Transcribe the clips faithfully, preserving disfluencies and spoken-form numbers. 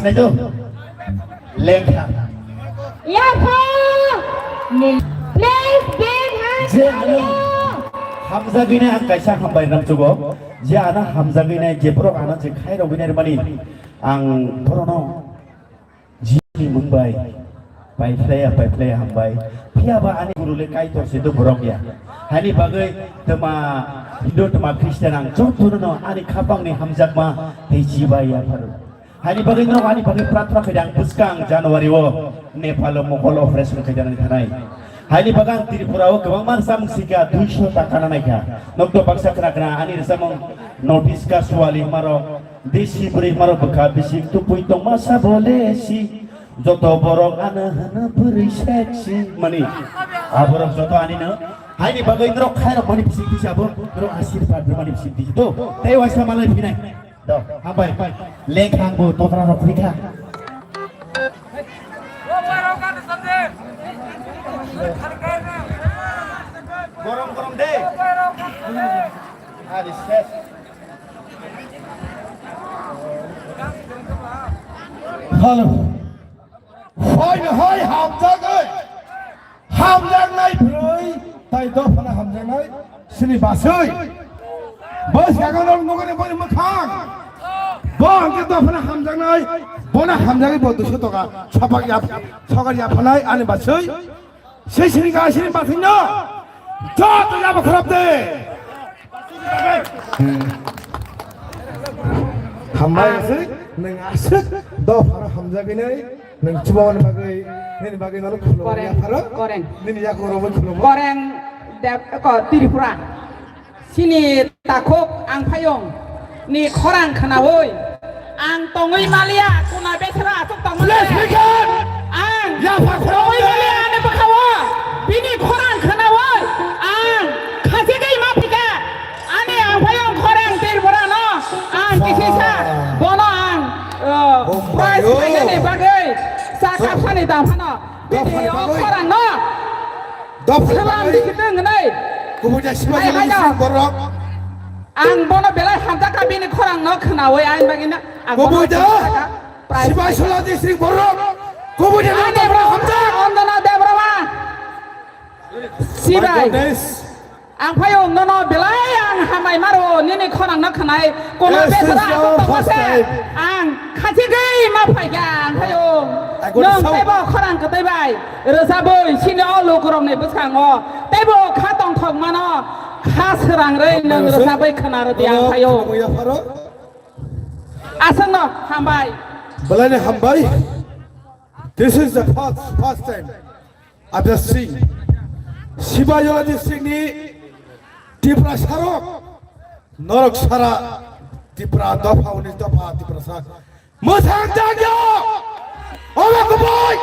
Naido. Lengkha. Yapha! Please big hand. Je ano hamjagwini ang kaisa hambai rwmchugo. Je ano hamjagwini je borok ano je khairogwini rwmani ang borokno jini mung bai paiphlaiya paiphlaiya hambai. Phiyaba ani guru le Kaitor se do borok ya. Hani bagwi tma Hindu tma Christian ang jotono ani khapangni hamjakma tei chibai yapharo. Haini bagwi norok ani bagwi prarthana khaidi ang bwskang January o Nepal o mokol operation khaidi nang thanai. Haini bagwi ang Tripura o kwbangma samung sika duiso taka nanai kha. Nokto baksa khna khna ani rwchapmung notice ka suwali marok desi bwrwi marok bwkha bising tupui tongma sabo lesi. Joto borok ano hwno bwrwi sexy mani. Aborok joto ani no. Haini bagwi norok khairok mani bising tisa bo norok asirpad mani bising tisa to. Tei waisa malai phinai. Do, hambai. Lengkhang bo totra rok phikha. Gorom gorom de. Ari ses. Hello. Hoi hoi hamjagwi. Hamjaknai bwrwi tai dophano hamjaknai sini baswi. Bo siaga norok nukani boni mwkhang. Bo hwnkhe dophano hamjaknai, bono hamjagwi bo duiso toka sopak yap-, sokar yaphanai ani baswi. Se sini ga sini baswino joto yabo khorop de. Hambai aswk, nwng aswk dophano hamjagwi nai, nwng chubamani bagwi, nini bagwi nono khulumani Koreng, yapharo, koreng. Nini yakurogwi khulumo. Koreng Deb-, ko, Tripura. Chini takhuk ang phayung ni khorang khnaui. Ang tongwi maliya, kuna besero aswk tongmani. Let's begin! Ang Yapha khorang tongwi de. Maliya ani bwkhao bini khorang khnaui ang khachigwi ma phika. Ani ang phayung khorang Tripura no ang kisisa bono ang, uh, Bombay prize yo. Khainani bagwi sa kapsani dam phano bini Dophani o bagwi. Khorang no. Dophani Salam bagwi. Dikiteng nai. Kubui da Sibaji Hai, hai, Lajising no. Borok. Ang bono belai hamjakha bini khorang no khnaui ang bagwi na. Ang bono Kubui da hamjakha. Prize Sibai paikha. Sola Disring Borok. Kubui da Ani Debra borok hamjak. Ondona Debrama. Sibai. My goodness. Ang phai ong nono belai ang hamai maro nini khorang no khnai. Kono This is besara your aswk tongma first se. Time. Ang khachigwi ma phaikha ang phai ong. I got Nong so teibo khorang kwtwi bai. Rwchapwi sini o lukurokni bwskango teibo kha tongthok mano, kha swrang rwi nwng rwchapwi khna rwdi ang phai o. Aswkno hambai. Belai ni hambai. This is the first, first time. Abya Singh. Sibajola district ni Tiprasa rok. Norok sara Tipra dopha, unis dopha Tiprasa. Mwsang jagyo! Omo kubui!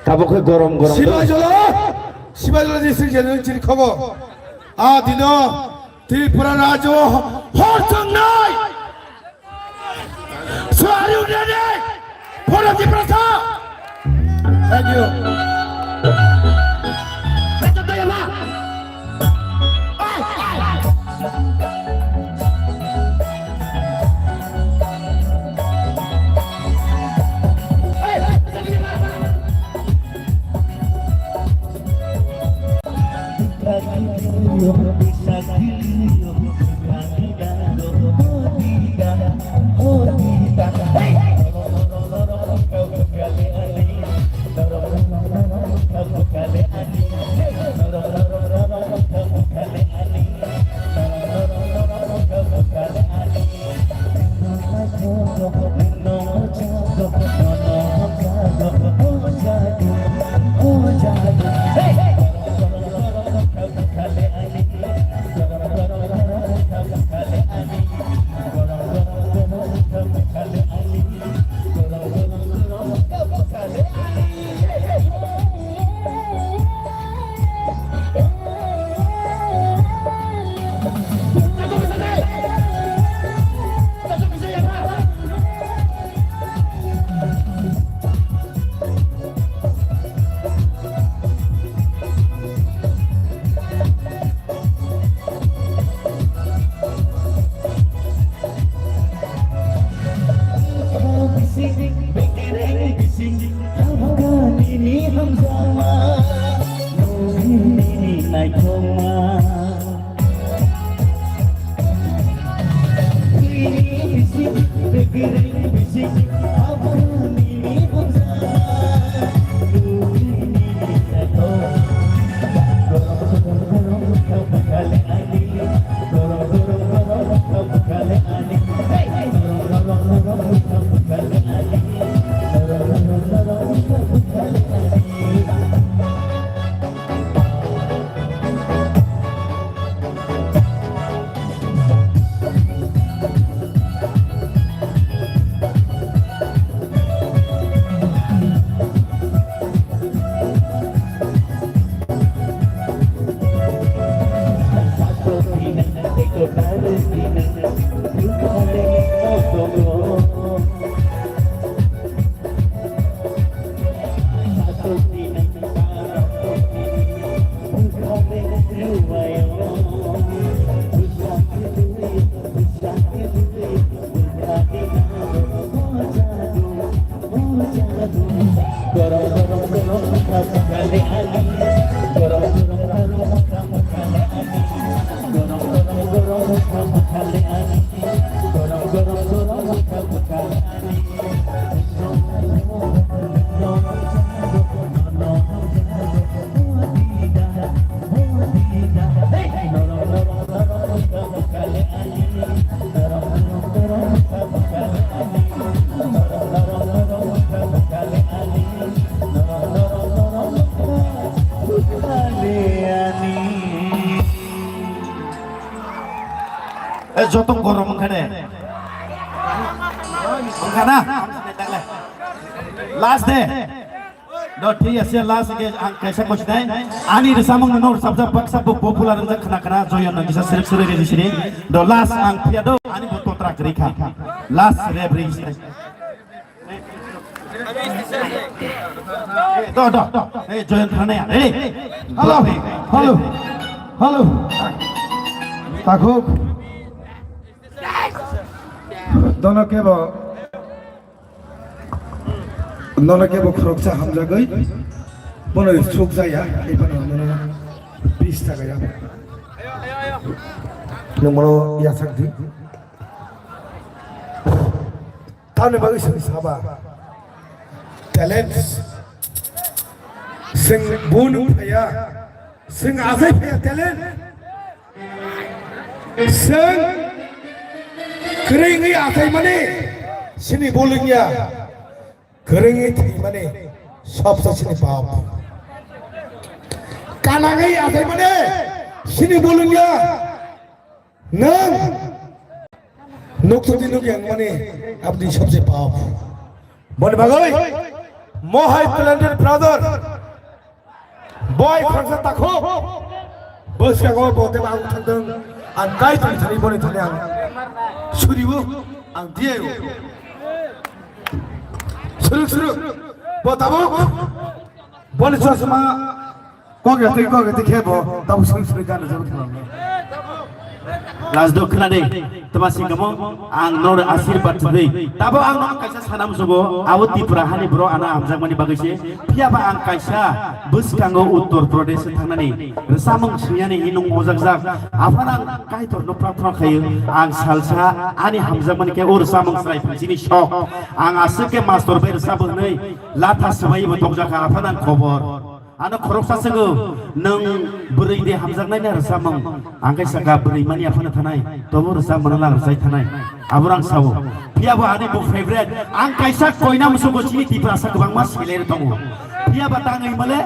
Tabuk khe gorom gorom. Sibajola, Sibajola district jeni chiri khobo. A dino Tripura rajyo hor tongnai. So are you ready for the Tiprasa? Thank you. Eh, joto gorom wngkha de. Wngkha na? Last de. No, thik ase, last ke ang kaisa kosinai. Ani rwchapmung no rwchapjak baksa bo popular wngjak khna khna, joy no kisa sirik sirik reji sini. Do last ang phiya do, ani bo totra kwrwi kha. Last rep reji sini. Do, do, do. Hey, joy khna ya. Ready? Hello, hello, hello. Takhuk. Dono kebo. Nono kebo khoroksa hamjagwi, bono suk jaya, hai phano nono bis taka ya. Nwng bono yachak di. Tamni bagwi chwng saba. Talent. Chwng bunu phaya. Chwng asai phaya talent. Chwng kwrwngwi achaimani sini bolongya, kwrwngwi thwimani sobsa sini pap. Kanangwi achaimani sini bolongya, nwng nukthokni nukya wngmani aboni sobse pap. Boni bagwi mohai planted brother. Boy khoroksa takhuk. Bwskango bo tei ang thangdwng. Ang kai thani thani boni thani ang suriwo, ang diyo. Suruk suruk. Bo tabuk. Boni chosma. Kok ya tei kok ya tei khe bo tabuk suruk suruk gana jabuk thangdwng. Last do khna de, tama singamo ang nor asirbat de. Tabo ang no kaisa sanam sugo, abo Tripura hani bro ana hamjakmani bagwi se. Phiya ba ang kaisa bwskango Uttar Pradesh thangnani rwchapmung swingyani hinung mojakjak. Aphano ang Kaitor no prarthana khayo. Ang salsa ani hamjakmani khe o rwchapmung chwrai phang chini sok. Ang aswk khe mastor bai rwchapmung hwnwi latha swmai bo tokjakha aphano ang khobor. Ano khoroksa swngo, nwng bwrwi de hamjaknai na rwchapmung? Ang khe saka bwrwi mani aphano thanai, tobo rwchapmung lang rwchai thanai. Abo rang sao. Phiya bo ani bo favorite. Ang kaisa koina musugo chini Tiprasa kwbangma selai tongo. Phiya ba tangwi male,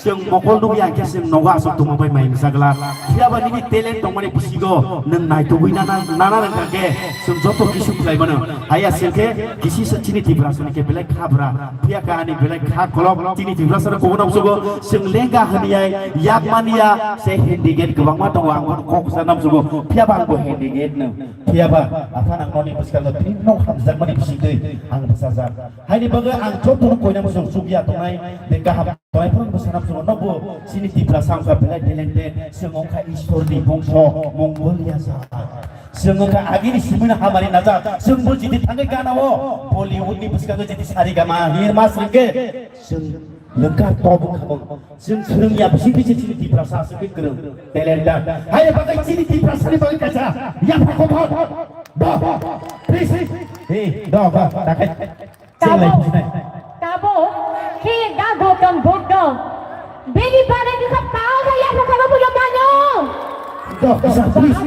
chwng mokol nugwi ang khe chwng nogo aswk tongma bai mai misa glak. Phiya ba nini talent tongmani bisigo nwng naitugwi nana, nana rwngkha khe chwng joto kisu khlai mano. Haiya chwng khe kisisa chini Tiprasa ni khe belai kha bwra. Phiya kha ani belai kha kolok chini Tiprasa rok kubun amsugo chwng lenga hwniyai yak mania se handicap kwbangma tongo ang bono kok sa namsugo. Phiya ba ang bo handicap no. Phiya ba aphano ang noni bwskango twi nok hamjakmani bisingtwi ang bwsajak. Haini bagwi ang jotono koina muchung chukya tongnai de kaham tongnai phano bwsa namsugo. Nokbo chini Tiprasa wngkha belai talented, chwng wngkha Ishwarni bongso Mongolia jat. Chwng wngkha agini simino hamari najak. Chwngbo jiti thangwi ganao Bollywoodni bwskango jiti sarigama hirma swrwngkhe chwng lwngkha tobo khamung. Chwng swrwngya bisi bisi chini Tiprasa aswk khe kwrwng, talented. Haini bagwi chini Tiprasani bagwi kaisa yapha kothok. Bo, bo, please. Hey, do, bo, takai. Chwng lai Tabuk, bujinai. Tabuk, khe ga Gautam Buddho. Bini bagwi kisa tao ba yapha kothok bujo mano. Do, kisa, please.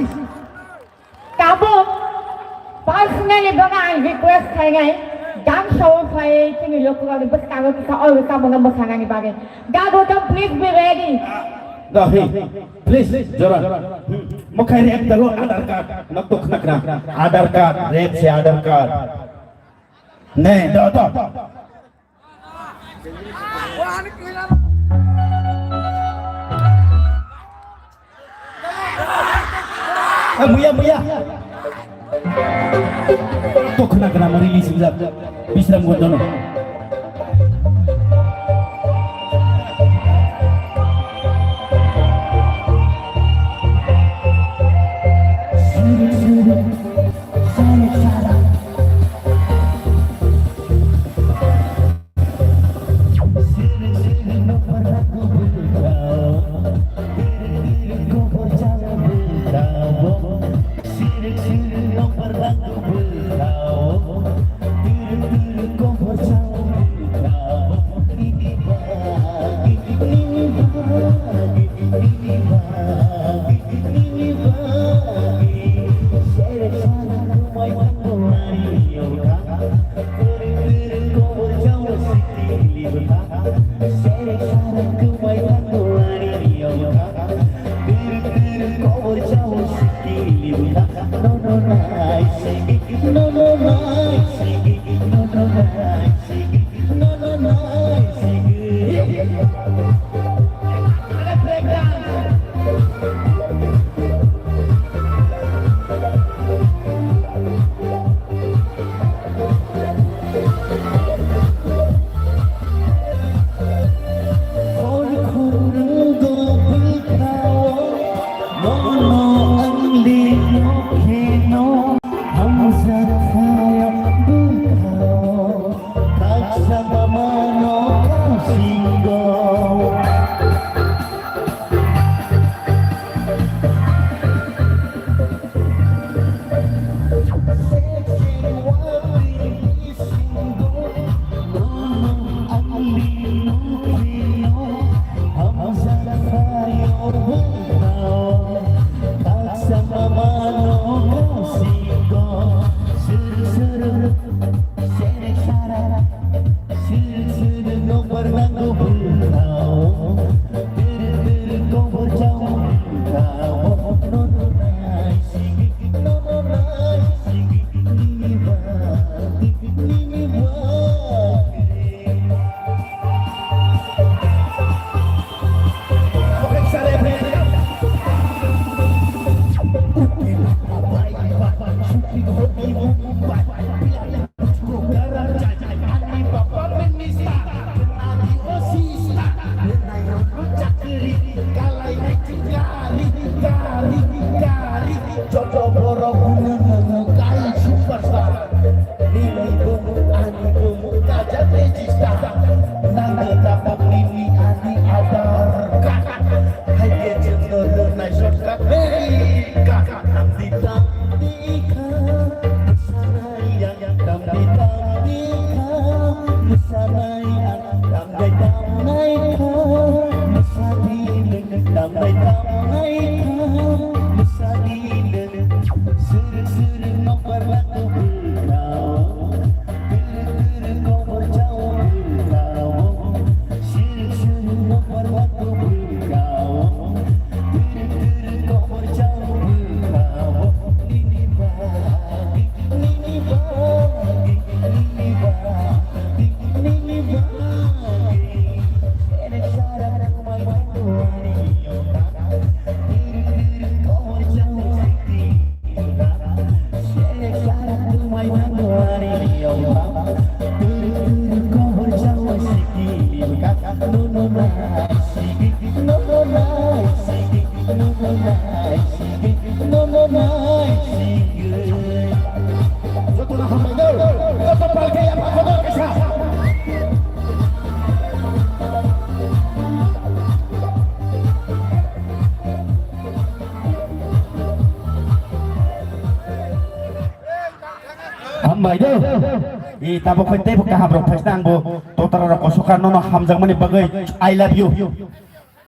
Tabuk, personally bono ang request khainai, gang show phai chini local ni bwskango kisa oi bwskango no mwsanani bagwi. Gago to please be ready. Da, hey, please, jora. Hmm. Mokhai rep dalo Aadhaar card, nok to khna khna. Aadhaar card, rep se Aadhaar card. Ne, da, da. Eh, muya, muya. To khna khna mari li singjak. Bisram Gondono. Joto borok buno nono kai superstar. Nini bumu ani bumu kajak register. Nangni tabuk nini ani Aadhaar card. Hai khe chwngno rwnai shortcut America. Tamni tamni kha, sanai yang tamni tamni kha, sanai yang. Tambai tamnai kha, bwsadi nwng. Tambai tamnai kha, bwsadi nwng. Suru suru nokbar nangkuk bwrao. Turu turu kobor chao bwrao. Suru suru nokbar nangkuk bwrao. Turu turu kobor chao bwrao. Nini bagwi, nini bagwi, nini bagwi. Jotono hambai do, joto palke ya phato do kaisa. Hambai do. I tabuk phai teibo kaham rok phaisna ang bo totara rok kosoka nono hamjakmani bagwi I love you.